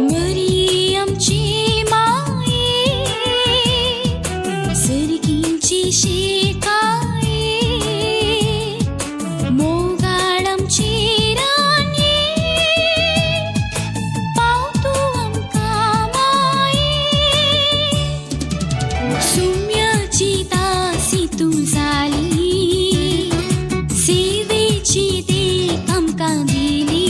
मरी आमची माये सर्गींची शिकाये मोगाळ आमची राणी पावतू आमकां माये सुम्याची दासी तूं जाली सेवेची देख आमकां दिली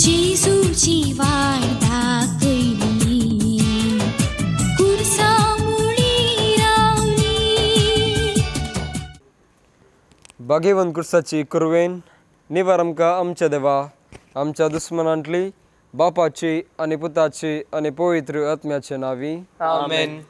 जेजूची वाट दाखयली कुर्सा मुळी रावली. बागेवन कुर्साची कुरवेन निवार आमकां आमच्या देवा आमच्या दुस्मनांतली बापाची आनी पुताची आनी पवित्र आत्म्याचे नावी. आमेन.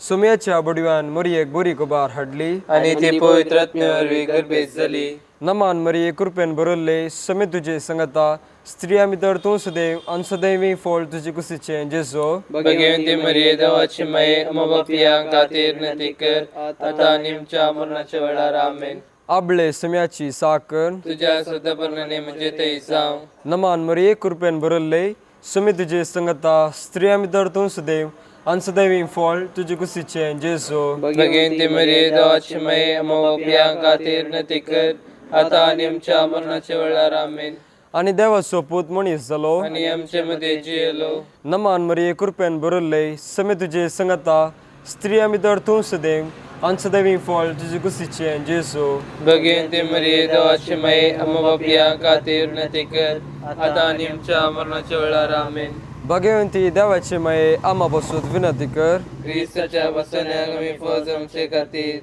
सुम्याच्या बडव्यान मरयेक बरी कुबार हाडली आनी ती पवित्र आत्म्या वरवीं गर्भेत जाली. नमान मरिये, कृपेन भरल्ले, समे तुजे संगता, स्त्रिया भितर तूं सदैव आनी सदैवी फळ तुजे कुशीचें जेजो. भगवंती मरिये, देवाची माये, आम्हा पापयां खातीर विनंती कर, आता आनी आमच्या मरणाच्या वेळार. आमेन. आबळे सुम्याची साकर तुझ्या स्वतःपणाने म्हणजे ते जावं. नमान मरिये, कृपेन भरल्ले, समे तुजे संगता, स्त्रिया भितर तूं सदैव आनी सदैवी फळ तुजे कुशीचें जेजो. भगवंती मरिये, देवाची माये, आम्हा पापयां खातीर विनंती कर, आता आनी आमच्या मरणाच्या वेळार. आमेन. आनी देवाचो पूत मनीस जालो आनी आमचे मध्ये जियेलो. नमान मरिये, कृपेन भरल्ले, समे तुजे संगता, स्त्रिया भितर तूं सदैव आनी सदैवी फळ तुजे कुशीचें जेजो. भगवंती मरिये, देवाची माये, आम्हा पापयां खातीर विनंती कर, आता आनी आमच्या मरणाच्या वेळार. आमेन. भगवंती देवाचे माये, आमा पासून विनंती कर. क्रिस्ताच्या बसण्याक आमी फौज आमचे खातीर.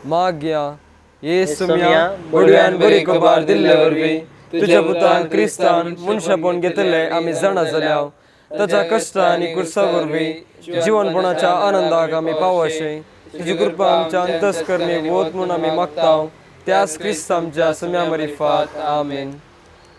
माग्या ये सुम्या, बडव्यान बरी खबर दिल्ले वरवीं तुज्या पुतान क्रिस्तान मनशापण घेतले आमी जाणा जाल्या, ताच्या कश्ट आनी कुर्सा वरवीं जिवनपणाच्या आनंदाक आमी पावशे तुजी कृपा आमच्या अंतस्करणी वत म्हूण आमी मागता, त्याच क्रिस्त आमच्या सुम्या मरिफात. आमेन.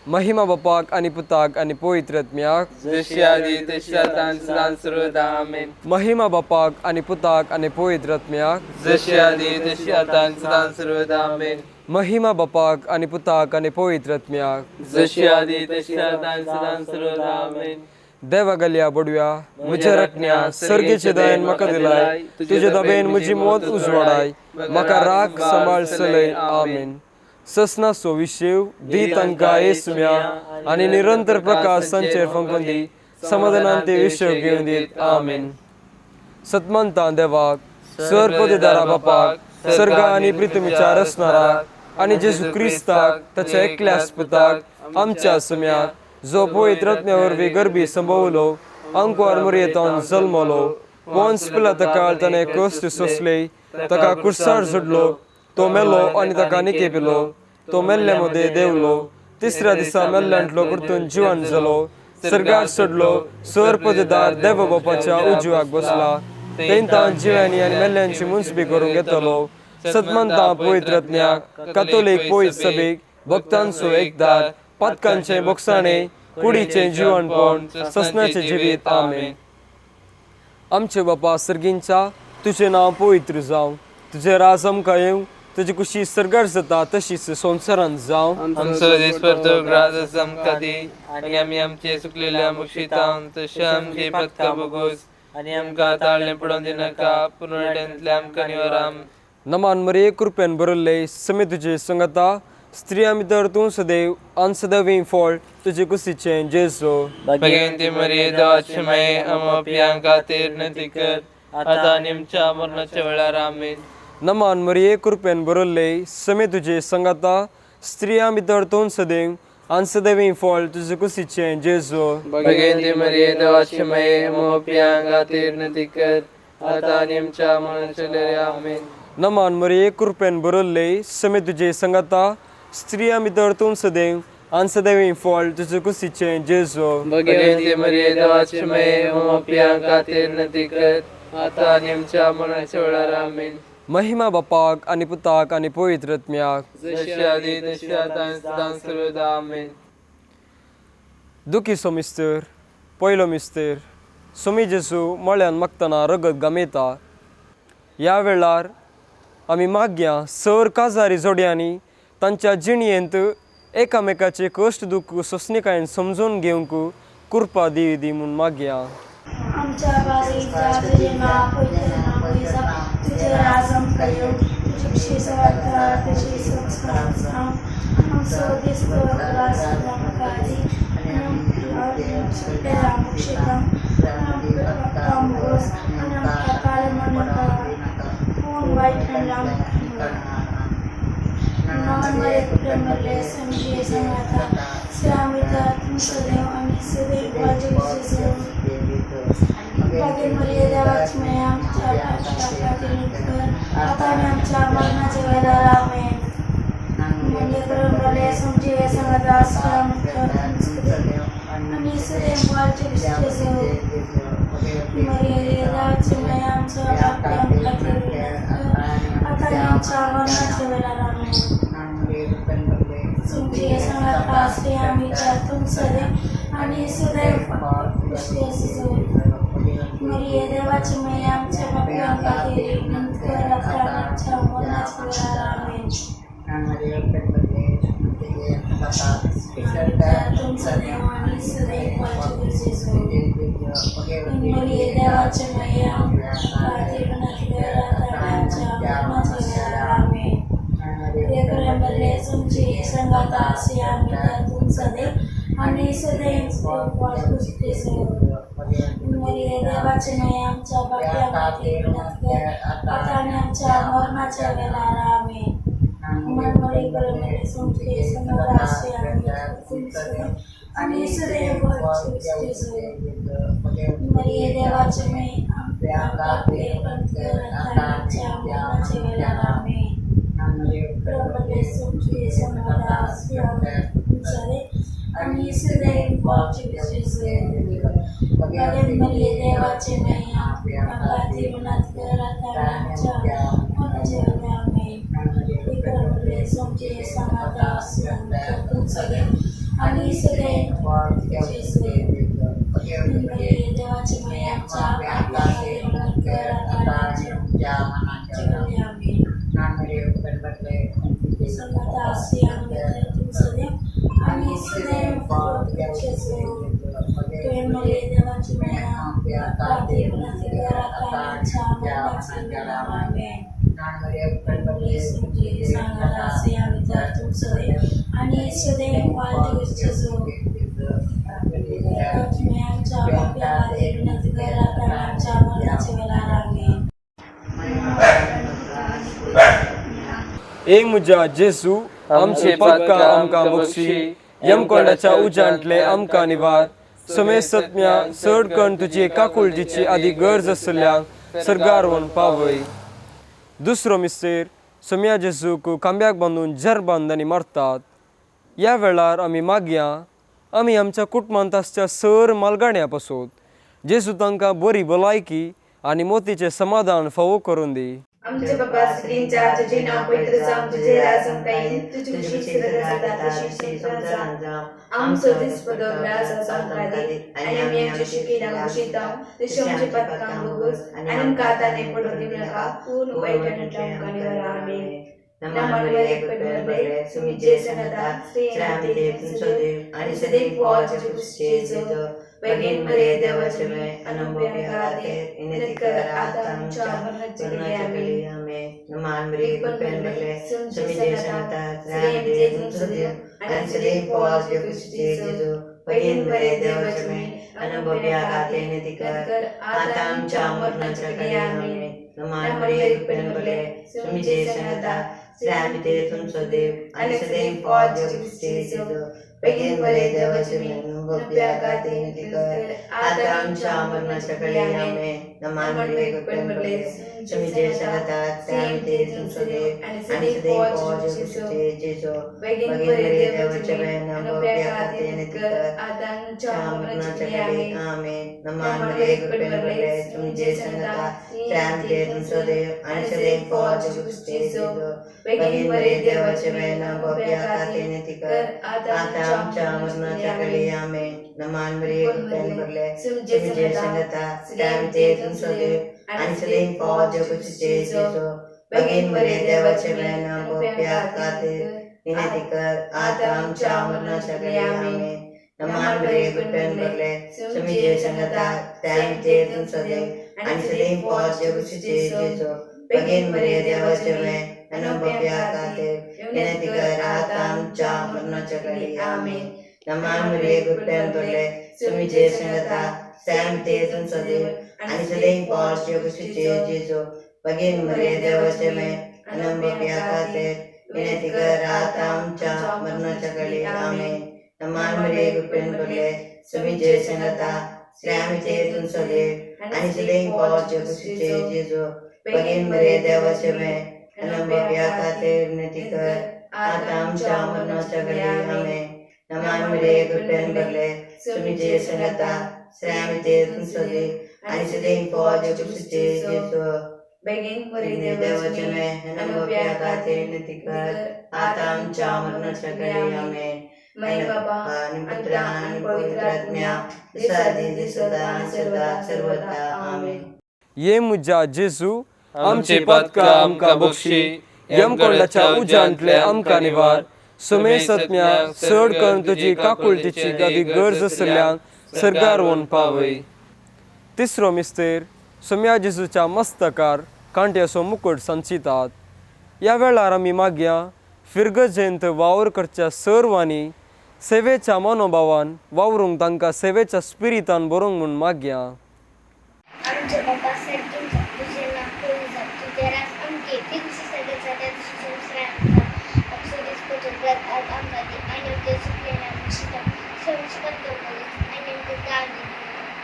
महिमा बापाक आनी पुताक आनी पवित्र आत्म्याक, जशी आदी तशी आता आनी सदां सर्वदा. आमेन. महिमा बापाक आनी पुताक आनी पवित्र आत्म्याक, जशी आदी तशी आता आनी सदां सर्वदा. आमेन. महिमा बापाक आनी पुताक आनी पवित्र आत्म्याक, जशी आदी तशी आता आनी सदां सर्वदा. आमेन. देवा गलया बडव्या, म्हज्या रखण्या, सर्गेचे दयेन म्हाका दिलाय, तुजे दबेन म्हजी मौत उजवाडाय, म्हाका राख सांबाळ सलय. आमेन. ससना सोविशीव दी तांकां येसुम्या आनी निरंतर प्रकाश संचेर फंकून दी, समाधानान ते विश्व घेवन दीत. आमेन. सतमंता देवाक, सर पदेदारा बापाक, सर्ग आनी पृथ्वीच्या रचणाराक, आनी जेजू क्रिस्ताक ताच्या एकल्याच पुताक आमच्या सुम्याक, जो पवित्र आत्म्या वरवीं गर्भी संभवलो, अंकुर मुरयेतान जल्मलो, पोन्स पिलाता काळ ताणें कश्ट सोंसले, ताका कुर्सार झुडलो, तो मेलो आनी ताका निकेपिलो, तो मेल्ले मदें देंवलो, तिसऱ्या दिसा मेल्ल्यांतलो परतून जिवन जालो, सर्गार सोडलो, सर पदेदार देव बापाच्या उजव्याक बसला, तेंतां जिव्यांनी आनी मेल्ल्यांची मुंसबी करूंक येतलो. सतमंता पवित्र आत्म्याक, कातोलीक पवित्र सभेक, भक्तांचो एकदार, पातकांचे बोगसाणे, कुडीचें जिवनपण, ससनाचें जिवीत. आमेन. आमचे बापा सर्गींच्या, तुजें नांव पवित्र जावं, तुजें राज आमकां येवं, तुजी कुशी सर्गार जाता तशीच संवसारांत जावं. आमचो दिसपडतो ग्रास आमकां दी, आनी आमी आमचे चुकलेल्या बक्षितां तशें आमची पथकां भोगोस, आनी आमकां ताळणें पडोवन दिनाका, पूण वाटेंतल्या आमकां निवराम. नमान मरिये, कृपेन भरिल्ले, समे तुजे संगता, स्त्रियां भितर तूं सदैव आनी सदैव फळ तुजे कुशीचें जेजो. भगवंती मरिये, देवाची माये, आम्हा पापयां खातीर विनंती कर, आता आनी आमच्या मरणाच्या वेळार. आमेन. नमान मरिये, कृपेन भरिल्ले, समे तुजे संगता, स्त्रियां भितर तूं सदैव आनी सदैव फळ तुजे कुशीचें जेजो. भगवंती मरिये, देवाची माये, आम्हा पापयां खातीर विनंती कर, आता आनी आमच्या मरणाच्या वेळार. आमेन. नमान मरिये, कृपेन भरिल्ले, समे तुजे संगता, स्त्रियां भितर तूं सदैव आनी सदैव फळ तुजे कुशीचें जेजो. भगवंती मरिये, देवाची माये, आम्हा पापयां खातीर विनंती कर, आता आनी आमच्या मरणाच्या वेळार. आमेन. महिमा बापाक आनी पुताक आनी पवित्र आत्म्याक, जशी आदी तशी आता आनी सदां सर्वदा. आमेन. दुखी सो मिस्तर. पयलो मिस्तर. सोमी जेजू मळ्यान मागतना रगत गमेता. ह्या वेळार आमी मागया सर काजारी जोड्यांनी तांच्या जिणयेंत एकामेकाचे कश्ट दुख्ख सोंसणीकायेन समजून घेवंक कृपा दी दी म्हूण मागया. आमच्या बाजूचा तुझे नाव पवित्र नाव जावं, तुझे राज आमकां येवं, तुजी इच्छा स्वर्गात तशी संवसारांत जावं. आमचो दिसतो राज आमकां दी आनी आमकां सुकलेल्या मुक्षितां आमकां भोगोस आनी आमकां काळें म्हणनाका पूण वायट आमकां. नवन समजे सांगाता श्रामिता तुमचो देव आनी सदैव वाजवचे. भाग्यमर्या देवाची माया आमच्या पापाखातीर कर, आता आनी आमच्या मरणाच्या वेळार. आमेन. म्हणजे समजे सांगाता श्रामिता तुमचो देव आनी सदैव वाजवचे. मरिया देवाची माया आमच्या पापाखातीर कर, आता आनी आमच्या मरणाच्या वेळार. आमेन. तुमचे सांगाता श्री आम्ही तुमचं देव आणि सदैव खुशी. मरिया देवाची माया आमच्या पापाखातीर कर, आता आनी आमच्या मरणाच्या वेळार. आमेन. तुमचं देव आणि सदैव मरिया देवाची माया आमच्या खातीर कर, आता आनी आमच्या मरणाच्या वेळार. आमेन. तुमची संगाता असे आम्ही तुमचा देव आणि सदैव मरिया देवाची माया आमच्या पापाखातीर कर, आता आणि आमच्या मरणाच्या वेळार. आमेन. तुमची संगाता असे आम्ही तुमचा देव आणि सदैव मरिया देवाची माया आमच्या खातीर कर, आता आणि आमच्या मरणाच्या वेळार. आमेन. आणि सदैव मरिया देवाची माया खातीर कर, आता आणि आमच्या मरणाच्या वेळार. आमेन. तुमचा देव आणि सदैव मरिया देवाची माया आमच्या खातीर कर, आता आणि आमच्या मरणाच्या वेळार. आमेन. संगाता असे आम्ही तुमचं देव आणि सदैव मरिया देवाची माया खातीर कर, आता आणि आमच्या मरणाच्या वेळार. आमेन. सांगाता असे आम्ही तुमचं देव आणि सदैव आमच्या खातीर कर, आता आणि आमच्या मरणाच्या वेळार. आमेन. ए म्हज्या जेजू, आमचे पातकां आमकां बक्षी, यमकोंडाच्या उज्यांतले आमकां निवार, समेसत्म्या चड कण तुजी काकुळजीची आदी गरज आसल्या सर्गार व्हरून पावय. दुसरो मिस्तेर, सोम्या जेजूक खांब्याक बांदून जर बांद आनी मारतात. ह्या वेळार आमी मागया, आमी आमच्या कुटुंबांत आसच्या सर मालगाण्या पासत जेजू तांकां बरी भलायकी आनी मोतीचें समाधान फावो करून दी. आमचे बाबा स्त्रींच्या तुझे नाव पवित्र जावं, तुझे राज आमकां येवं, तुजी खुशी स्वर्गात जाता तशी संवसारांत जावं. आमचो दिसपडो राज आमकां दी आनी आमी आमच्या शिकेला खुशीताव तशी आमचे पातकां भोगोस आनी आमकां आतां पडून दिवं नाका, पूण वायटांतल्यान आमकां निवार. आमेन. आणि सदैव बेगीन मरे देवाचे अनुभव आता आमच्या मरणाच्या घडी. आमेन. आणि सदैव बेगीन मरे देवाचे अनुभव आता आमच्या मरणाच्या घडी. आमेन. आणि सदैव बेगीन मरे देवाचे आता आमच्या मरणाच्या घडी. आमेन. आणि सदैव बेगीन मरे देवाचे आता आमच्या मरणाच्या घडी. आमेन. आणि सदैव बेगीन मरे देवाचे आता आमच्या मरणाच्या घडी. आमेन. आणि सदैव बेगीन मरे देवाचे आता आमच्या मरणाच्या घडी. आमेन. नमान मरिये कृपेन भरले सुमीचे संगता श्रामीचे तूं सदैव आनी सदैव पोट जेवशीचे जेजू बेगीन मरिये देवाचे मे अनुभव्या खातीर विनंती कर आता आमच्या मरणाच्या घडी आमेन. नमान मरिये कृपेन भरले सुमीचे संगता श्रामीचे तूं सदैव आनी सदैव पोट जेवशीचे जेजू बेगीन मरिये देवाचे मे अनुभव्या खातीर विनंती कर आता आमच्या मरणाच्या घडी आमेन. नमान मरिये कृपेन भरले सुमीचे संगता श्रामीचे तूं सदैव आनी सदैव पोट जेवशीचे जेजू बेगीन मरिये देवाचे मे अनुभव्या खातीर विनंती कर आता आमच्या मरणाच्या घडी आमेन. नमान मरिये कृपेन भरले सुमीचे संगता श्रामीचे तूं सदैव आनी सदैव पोट जेवशीचे जेजू बेगीन मरिये देवाचे मे अनुभव्या खातीर विनंती कर आता आमच्या मरणाच्या घडी आमेन. माई बाबा आणि पुत्र आणि पवित्र आत्म्या दिसादी दिसदा आणि सदा सर्वदा आमेन. ये मुज्या जेजू आमची पातकां आमकां बक्षी यमकोंडाच्या उज्यांतले आमकां निवार सुमे सत्म्या चड करून तुजी काकुळटीची गादी गरज आसल्ल्यांक सरकार वोन पावय. तिसरो मिस्तेर सोम्या जेजूच्या मस्तकार कांट्याचो मुकुट संचितात. ह्या वेळार आमी मागया फिरगजेंत वावर करच्या सर्वांनी सेवेच्या मनोभावान वावरूंक तांकां सेवेच्या स्पिरितान बरोवंक म्हूण मागया. आमचे बाबा सर्गींचा तुझे नाव पवित्र जावो, तुझे राज आमके ती खुशी सगळ्या जात्या तशी संवसारांत जावं. आमचो दिसपट्टो ग्रास आज आमकां दी आनी आमचे चुकलेल्या शिता संस्कार बोगस आनी आमकां दान दी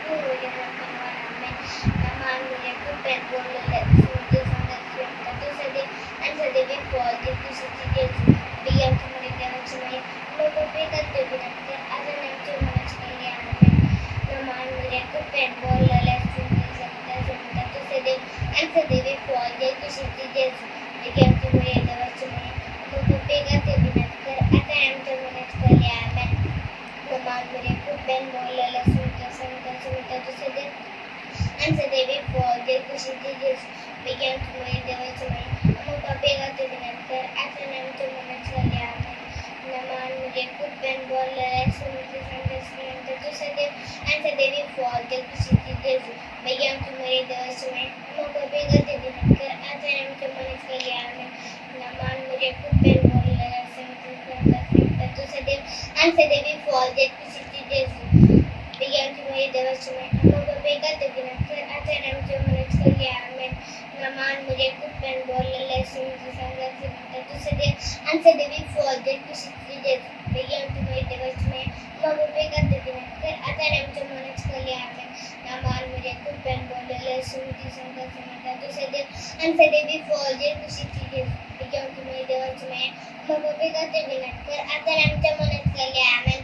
पूण आमकां आमेन. नमान मरिया कृपेन बोललेले तुझे सांगता तू सदैव आनी सदैव फॉल दे खुशीची जेजू बेगी आमच्या मरे देवाची माई लोक बेगत विनंती आज आमच्या मनाची कल्याण आमेन. नमान मरिया कृपेन बोललेले तुझे सांगता तू सदैव आनी सदैव फॉल दे खुशीची जेजू बेगी आमच्या मरे देवाची माई लोक बेगत विनंती कर आता आमच्या मनाची कल्याण आमेन. नमान मरिया कृपेन बोललेले तुझे सांगता तू सदैव आनी सदैव फॉल दे खुशीची जेजू बेगी आमच्या मरे देवाची माई लोक बेगत विनंती कर आता आमच्या मनाची कल्याण आमेन. नमान मरिया कृपेन बोललेले तुझे सांगता तू सदैव आनी सदैव फॉल दे खुशीची जेजू बेगी आमच्या मरे देवाची माई लोक बेगत विनंती कर आता आमच्या मनाची कल्याण आमेन. नमान मरिया कृपेन बोललेले सांगता तू सदैव आनी सदैव फॉल दे खुशीची जेजू बेगी आमच्या मरे देवाची माई लोक बेगत विनंती कर आता आमच्या मनाची कल्याण आमेन. नमान मरिया कृपेन बोललेले सांगता तू सदैव आनी सदैव फॉल दे खुशीची जेजू बेगी आमच्या मरे देवाची माई लोक बेगत विनंती कर आता आमच्या मनाची कल्याण आमेन. नमान मरिया कृपेन बोललेले सांगता तू सदैव आनी सदैव फॉल दे खुशीची जेजू बेगी आमच्या मरे देवाची माई लोक बेगत विनंती कर आता आमच्या मनात कल्याण आमेन.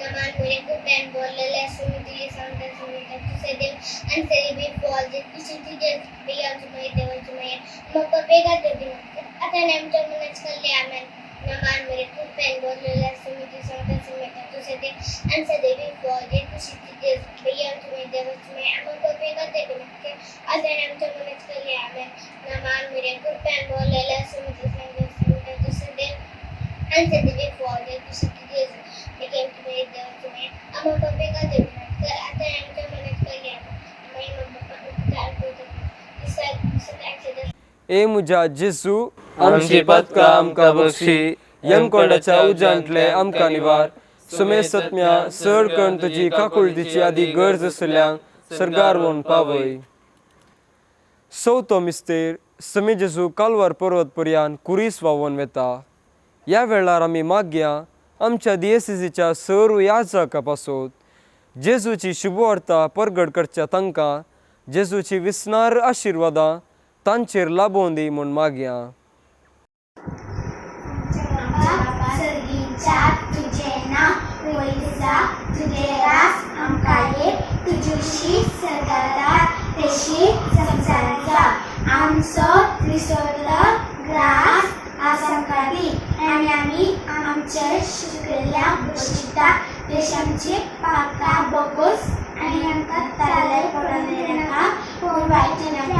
नमान मरिया कृपेन बोललेले सांगता तू सदैव आनी सदैव फॉल दे खुशीची जेजू बेगी आमच्या मरे देवाची माई लोक बेगत विनंती कर आता आमच्या मनात कल्याण आमेन. नमान मरिया कृपेन बोललेले सांगता तू सदैव आनी सदैव फॉल दे खुशीची जेजू बेगी आमच्या मरे देवाची माई लोक बेगत विनंती कर आता आमच्या मनात कल्याण आमेन. नमान मरिया कृपेन बोललेले सांगता तू सदैव आनी सदैव फॉल दे खुशीची जेजू बेगी आमच्या मरे देवाची माई लोक बेगत विनंती कर आता आमच्या मनात कल्याण आमेन. ए मुज्या जेजू आमची पातकां आमकां बक्षी यमकोंडाच्या उज्यांतले आमकां निवार सुमे सत्म्या चड करून तुजी काकुळटीची आदी गरज आसल्ल्यांक सरगार वोन पावय. चवथो मिस्तेर समी जेजू कालवार पर्वत पर्यान कुरीस व्हांवोन वेता. ह्या वेळार आमी मागया आमच्या दियेसीच्या सर्व याचका पासत जेजूची शुभवार्ता परगट करच्या तांकां जेजूची विस्नार आशिर्वादां तांचेर लाबोवन दी म्हूण मागया. बाबा सर्गीच्या तुझे नाव पवित्र जावं, तुझे राज आमकां ये, तुजी सरकारां तशी संवसारांत जावं. आमचो दिसवडो ग्रास आज आमकां दी आनी आमी आमचे शिकयल्ल्या बशिता तशी आमची पापा बोगस आनी आमकां ताले पडोवन दिनाका पूण वायट नाका.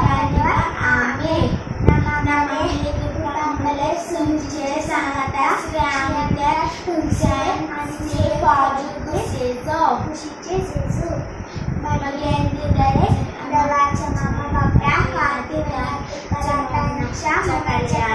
आमेन. तुमचे सांगाता देवाच्या मामा बाप्या खातीर तांच्या मनाच्या देवाच्या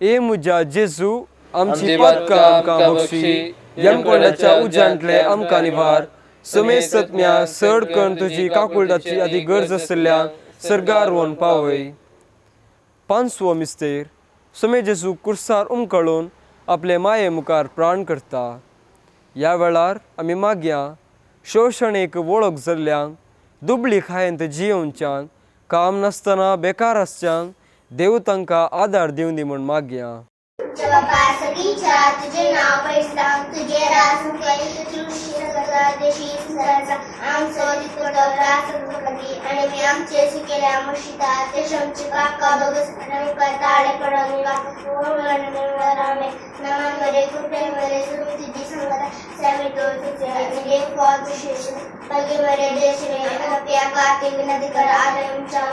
ए मुज्या जेजू आमची पातकां आमकां बक्षी, यमकोंडाच्या उज्यांतले आमकां निवार, समेस्तज्ञा चड करून तुजी काकुळटाची आदी गरज आसल्या सर्गार व्हरून पावय. पांचवो मिस्तेर समे जेजू कुर्सार उमकळून आपले माये मुखार प्राण करता. ह्या वेळार आमी मागया शोशणेक वळख जाल्ल्यांक, दुबळी खायंत जियोवच्यांक, काम नासतना बेकार आसच्यांक देव तांकां आदार दिवं दी म्हूण मागया. तुझे नाव पयसांव, तुजें राज आनी आमी आमचे सुकेल्या मुशिता तशें आमचे काका भोगस आमकां ताळे पडोवंक नमन मरे कृपे मरे तुजी सांगता सॅमी तुझे फॉल तुझे बगे मरे देश रे काती विनंती कर आमच्या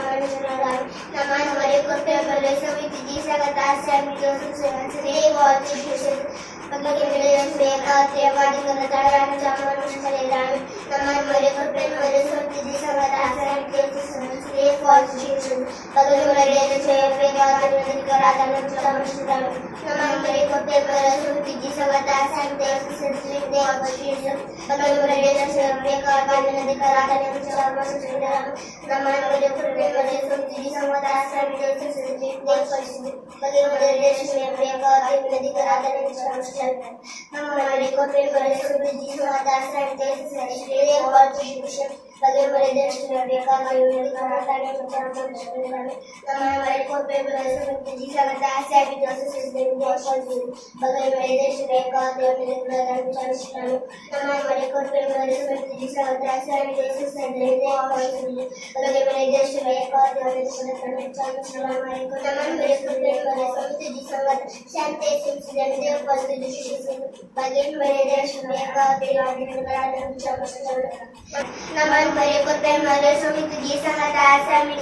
नमन मरे कृपे मरे समी तुझी सांगता सॅमी तुझे फॉल तुझे नमन भरे कृपे मरे स्वामी तुझी सांगता आसा मी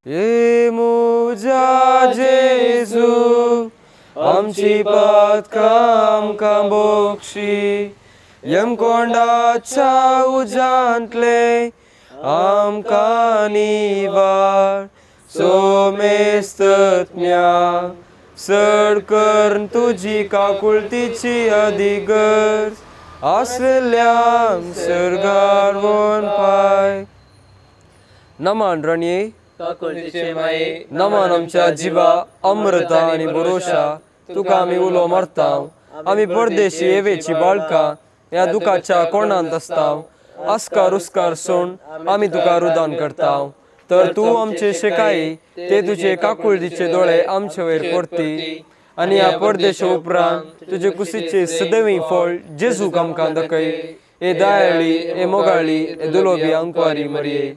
ए मुजा जेजू आमची पातकां आमकां बोक्षी, यमकोंडाच्या उज्यांतले आमकां निवार, सोमेस्तज्ञा चड करून तुजी काकुळतीची अधिगरज आसल्यांक सर्गार व्हरून पाय. नमान रणये काकुळतीचे माये, नमान आमच्या जिवा अमृता आनी भरोशा, तुका आमी उलो मारता. आमी परदेशी येवेची बाळकां, ह्या दुखाच्या कोणांत आसता आस्कार उस्कार सोण आमी तुका रुदान करता तर तूं आमचे शेकाई ते तुजे काकुळदीचे दोळे आमचे वयर परती आनी ह्या परदेशा उपरांत तुजे कुशीचे सदैवी फळ जेजूक आमकां दाखय. ए दयाळी, ए मोगाळी, ए दुलोबी अंकवारी मरिये,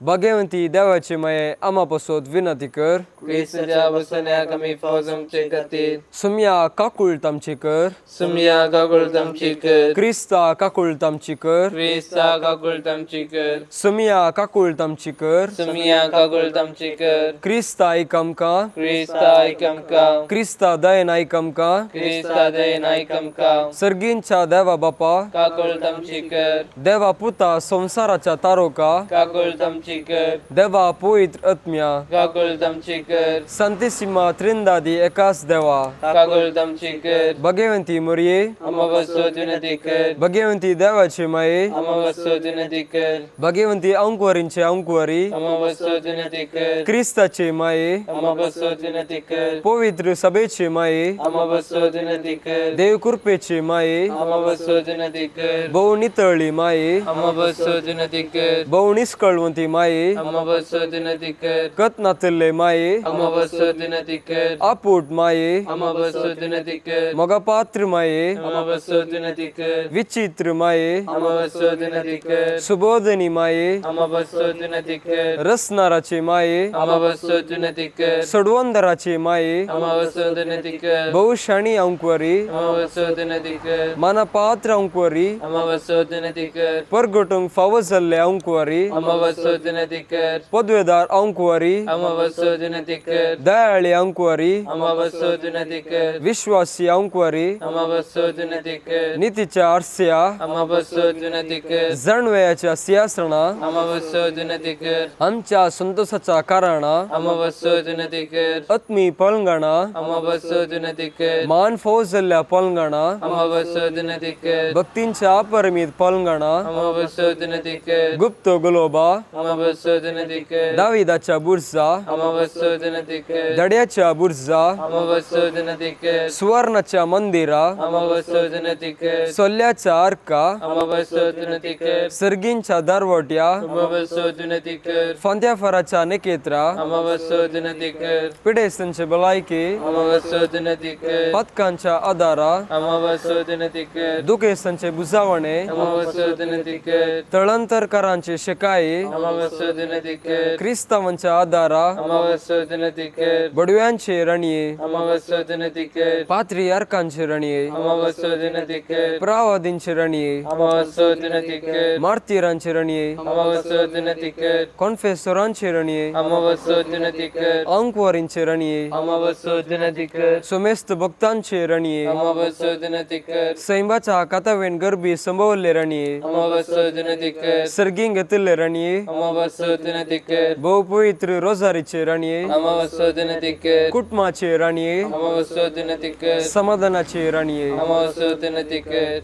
भाग्यवंती देवाचे माये आमा पासत विनंती कर. क्रिस्ताच्या बसण्याक आमी फौज आमचे खातीर. सुमया काकुळट आमची कर. सुमया काकुळट आमची कर. क्रिस्ता काकुळट आमची कर. क्रिस्ता काकुळट आमची कर. सुमया काकुळट आमची कर. सुमया काकुळट आमची कर. क्रिस्ता आयक आमकां. क्रिस्ता आयक आमकां. क्रिस्ता दयेन आयक आमकां. क्रिस्ता दयेन आयक आमकां. सर्गींच्या देवा बापा काकुळट आमची कर. देवा पुता संवसाराच्या तारोका काकुळट आमची कर. देवा पवित्र आत्म्या काकुळट आमची कर. संतिसिमा त्रिंदादी एकाच देवा काकुळट आमची कर. भगवंती मोरये आम्हा बसो विनंती कर. भगवंती देवाचे माये आम्हा बसो विनंती कर. भगवंती अंकुवरींचे अंकुवरी आम्हा बसो विनंती कर. क्रिस्ताचे माये आम्हा बसो विनंती कर. पवित्र सभेचे माये आम्हा बसो विनंती कर. देव कृपेचे माये आम्हा बसो विनंती कर. भोव नितळी माये आम्हा बसो विनंती कर. भोव निस्कळवंती माये आम्हा बसो विनंती कर. कत नातिल्ले माये आम्हा बसो विनंती कर. आपूट माये आम्हा बसो विनंती कर. मोगपात्र माये आम्हा बसो विनंती कर. विचित्र माये आम्हा बसो विनंती कर. सुबोधनी माये आम्हा बसो विनंती कर. रसनाराचे माये आम्हा बसो विनंती कर. सडवंदराचे माये आम्हा बसो विनंती कर. बहुशाणी अंकुवरी आम्हा बसो विनंती कर. मानापात्र अंकुवरी आम्हा बसो विनंती कर. परगटूंक फावो जाल्ले अंकुवरी आम्हा बसो विनंती कर. पदवेदार अंकुवरी आम्हा बसो विनंती कर. दयाळी अंकुवरी आम्हा बसो विनंती कर. विश्वासी अंकुवरी आम्हा बसो विनंती कर. नितीच्या आरस्या आम्हा बसो विनंती कर. जाणवयाच्या सिंहासना आम्हा बसो विनंती कर. आमच्या संतोषाच्या कारणा आम्हा बसो विनंती कर. आत्मी पलंगणा आम्हा बसो विनंती कर. मान फौज जाल्ल्या पलंगणा आम्हा बसो विनंती कर. भक्तींच्या अपरिमीत पलंगणा आम्हा बसो विनंती कर. गुप्त गुलोबा आम्हा बसो विनंती कर. दाविदाच्या बुरजा आम्हा बसो विनंती कर. दड्याच्या बुरजा आम्हा बसो विनंती कर. सुवर्णाच्या मंदिरा आम्हा बसो विनंती कर. सोल्याच्या आर्का आम्हा बसो विनंती कर. सर्गींच्या दारवट्या आम्हा बसो विनंती कर. फांत्याफाराच्या निकेत्रा आम्हा बसो विनंती कर. पिडेस्तांचे भलायकी आम्हा बसो विनंती कर. पथकांच्या आदारा आम्हा बसो विनंती कर. दुखेस्तांचे बुजावणे आम्हा बसो विनंती कर. तळंतरकारांचे शेकाये आम्हा बसो विनंती कर. क्रिस्तावांच्या आदारा आम्हा बसो विनंती कर. बडव्यांचे रणये आम्हा बसो विनंती कर. पात्रियार्कांचे रणये आम्हा बसो विनंती कर. प्रावादींचे रणये आम्हा बसो विनंती कर. मार्तीरांचे रणये आम्हा बसो विनंती कर. कॉन्फेसोरांचे रणये आम्हा बसो विनंती कर. अंकवारींचे रणये आम्हा बसो विनंती कर. सुमेस्त भक्तांचे रणये आम्हा बसो विनंती कर. सैंबाच्या कातावेन गरबी संभवल्ले रणये आम्हा बसो विनंती कर. सर्गींग घेतिल्ले रणये आम्हा बसो विनंती कर. भोव पवित्र रोजारीचे रणये आम्हा बसो विनंती कर. कुटुंबाचे रणये आम्हा बसो विनंती कर. समाधानाचे रणये आम्हा बसो विनंती कर.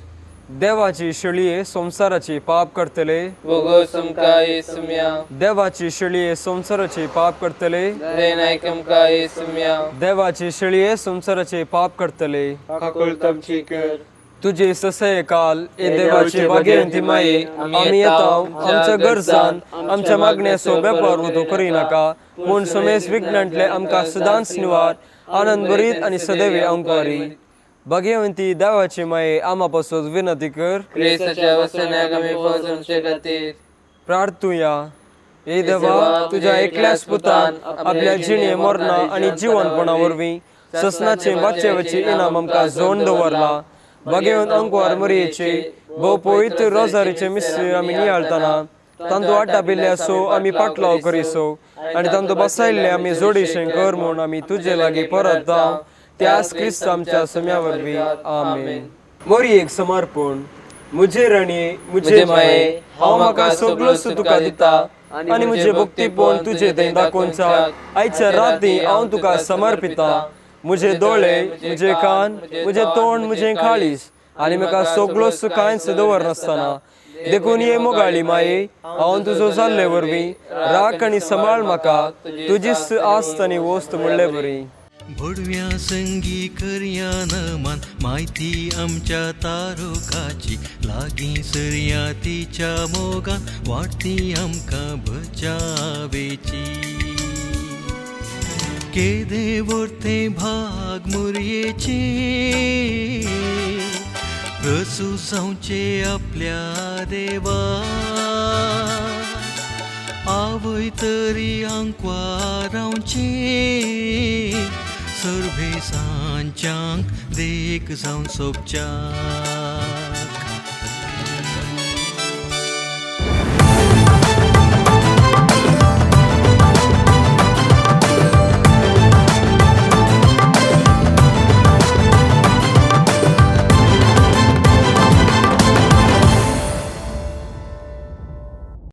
देवाची शेळये संवसाराचे पाप करतले भोगो समका येसम्या. देवाची शेळये संवसाराचे पाप करतले दयेन आयक आमकां येसम्या. देवाची शेळये संवसाराचे पाप करतले काकुळट आमची कर. तुझे ससय काल ए देवाचे भाग्यवंती माये आमी येता आमच्या गरजान आमच्या मागण्याचो वेपार वतो करी नाका पूण समेस विघ्नांतले आमकां सदांच निवार आनंद भरीत आनी सदैव अंकवारी भाग्यवंती देवाचे माये आमा पासत विनंती कर. क्रिस्ताच्या वसण्याक आमी फौज आमचे खातीर. प्रार्थुया. हे देवा तुझ्या एकल्याच पुतान आपल्या जिणे मरणा आनी जिवनपणा वरवीं ससनाचे वाचेवचे इनाम आमकां जोड दवरला. भाग्यवंत अंकवार मरयेचे भोव पवित्र रोजारीचे मिश्र आमी नियाळतना तांतू आटापिल्ले आसो आमी पाटलाव करिसो आनी तांतू बसायल्ले आमी जोडीशें कर म्हूण आमी तुजे लागीं परत जावं त्यास क्रिस्त आमच्या सम्या वरवीं. आमेन. मोरयेक समर्पण. मुझे रणये मुझे माये हांव म्हाका सगळोच तुका दिता आनी मुझे भक्तीपण तुजे थंय दाखोवचा आयच्या राती हांव तुका समर्पिता. मुझे दोळे मुझे कान मुझे तोंड मुझे खाळीस आनी म्हाका सगळोच कांयच दवरनासतना देखून ये मोगाळी माये हांव तुजो जाल्ले वरवीं राख आनी सांबाळ म्हाका तुजीच आस्त आनी वस्त म्हणले बरी. भोडव्या संगी करया नमान माहिती आमच्या तारुकाची लागीं सरया तिच्या मोगान वाडती आमकां बचावेची केदे वर्ते भाग मुरयेचे प्रसू जावचे आपल्या देवा आवय तरी आंकवार रावचे सर्वे सांच्यांक देख जावन सोबच्या.